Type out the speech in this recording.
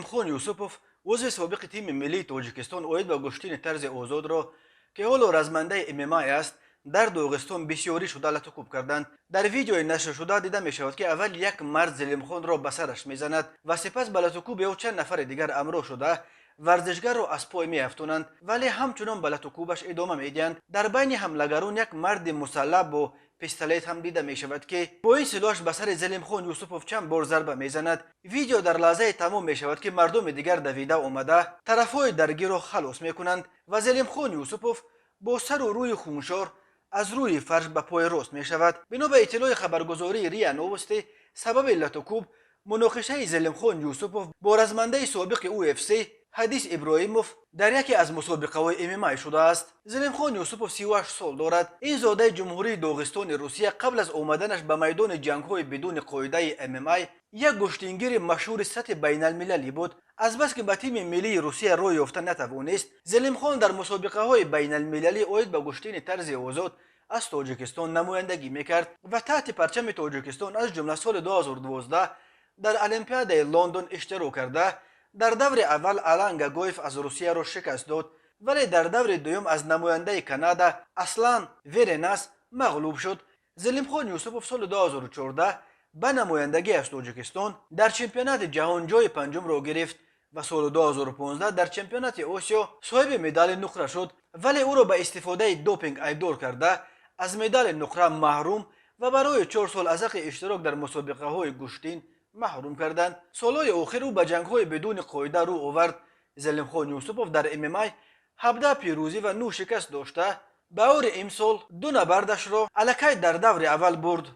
Зелимхон Юсупов, узви собиқи тими миллии Тоҷикистон оид ба гӯштини тарзи озодро, ки ҳоло размандаи ММА аст, дар Доғистон бисёрӣ шуда латукӯб карданд. Дар видеои нашршуда дида мешавад, ки аввал як мард Зелимхонро ба сараш мезанад ва сипас ба латукӯби ӯ чанд нафари дигар ҳамроҳ шуда, варзишгарро аз пой меафтонанд, вале ҳамчунон ба латукӯбаш идома медиҳанд. Дар байни ҳамлагарон як марди мусаллаҳ бо пистолет ҳам дида мешавад, ки бо ин силоҳаш ба сари Зелимхон Юсупов чанд бор зарба мезанад. Видео дар лаҳзае тамом мешавад, ки мардуми дигар давида омада, тарафҳои даргирро халос мекунанд ва Зелимхон Юсупов бо сару рӯи хуншор аз рӯи фарш ба пой рост мешавад. Бино ба иттилои хабаргузории РИА Новости, сабаби латукӯб муноқишаи Зелимхон Юсупов бо размандаи собиқи UFC Ҳадис Иброҳимов дар яке аз мусобиқаҳои ММА шудааст. Зелимхон Юсупов 38 сол дорад. Ин зодаи Ҷумҳурии Доғистони Русия қабл аз омаданаш ба майдони ҷангҳои бидуни қоидаи ММА як гӯштингири машҳури сатҳи байналмилалӣ буд. Азбаски ба тими миллии Русия роҳ ёфта натавонист, Зелимхон дар мусобиқаҳои байналмилалӣ оид ба гӯштини тарзи озод аз Тоҷикистон намояндагӣ мекард ва таҳти парчами Тоҷикистон, аз ҷумла соли 2012 дар Олимпиадаи Лондон иштирок карда, дар даври аввал Алан Гагоев аз Русияро шикаст дод, вале дар даври дуюм аз намояндаи Канада Аслан Веренас мағлуб шуд. Зелимхон Юсупов соли 2014 ба намояндагӣ аз Тоҷикистон дар чемпионати ҷаҳон ҷои панҷумро гирифт ва соли 2015 дар чемпионати Осиё соҳиби медали нуқра шуд, вале ӯро ба истифодаи допинг айбдор карда, аз медали нуқра маҳрум ва барои 4 сол аз ҳаққи иштирок дар мусобиқаҳои гӯштин маҳрум карданд. Солҳои охир ӯ ба ҷангҳои бидуни қоида рӯ овард. Зелимхон Юсупов дар ММА 17 пирӯзӣ ва 9 шикаст дошта, баҳори имсол ду набардашро аллакай дар даври аввал бурд.